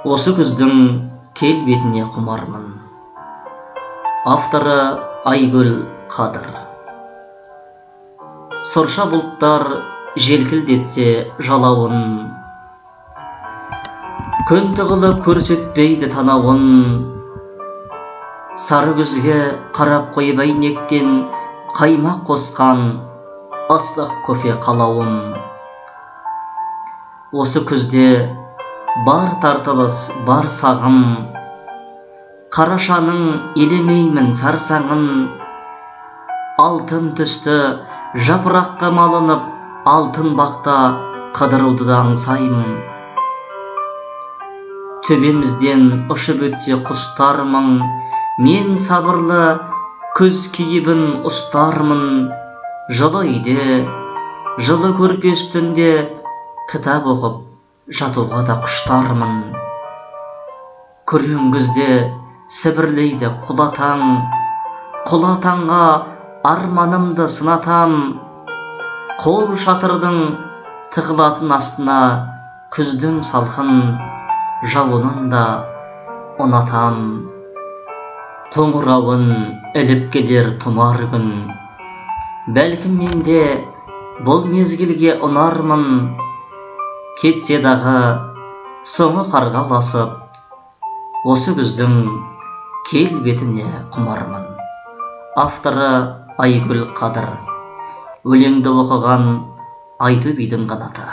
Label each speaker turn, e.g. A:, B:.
A: Осы күздің келбетіне құмармын. Авторы Айгүл Қадыр. Сұрша бұлттар желкілдетсе жалауын, күн тығылып көрсетпейді танауын. Сары күзге қарап қойып әйнектен қаймақ қосқан ыстық кофе қалауым. Осы күзде бар тартылыс, бар сағым, қарашаның елемеймін сарсаңын. Алтын түсті жапыраққа малынып, алтын бақта қыдыруды да аңсаймын. Төбемізден ұшып өтсе құстар мың, мен сабырлы күз кейібін ұстармын. Жылы үйде, жылы көрпе үстінде кітап оқып жатуға да құштармын. Күрең күзде сібірлейді құла таң, құла таңға арманымды сынатам. Қол шатырдың тығылатын астына күздің салқын жауынын да ұнатам. Қоңырауын іліп келер тұмар күн, бәлкім мен де бұл мезгілге ұнармын. Кетсе дағы соңы қарға ұласып, осы күздің келбетіне құмармын. Авторы Айгүл Қадыр. Өлеңді оқыған Айту бидің қанаты.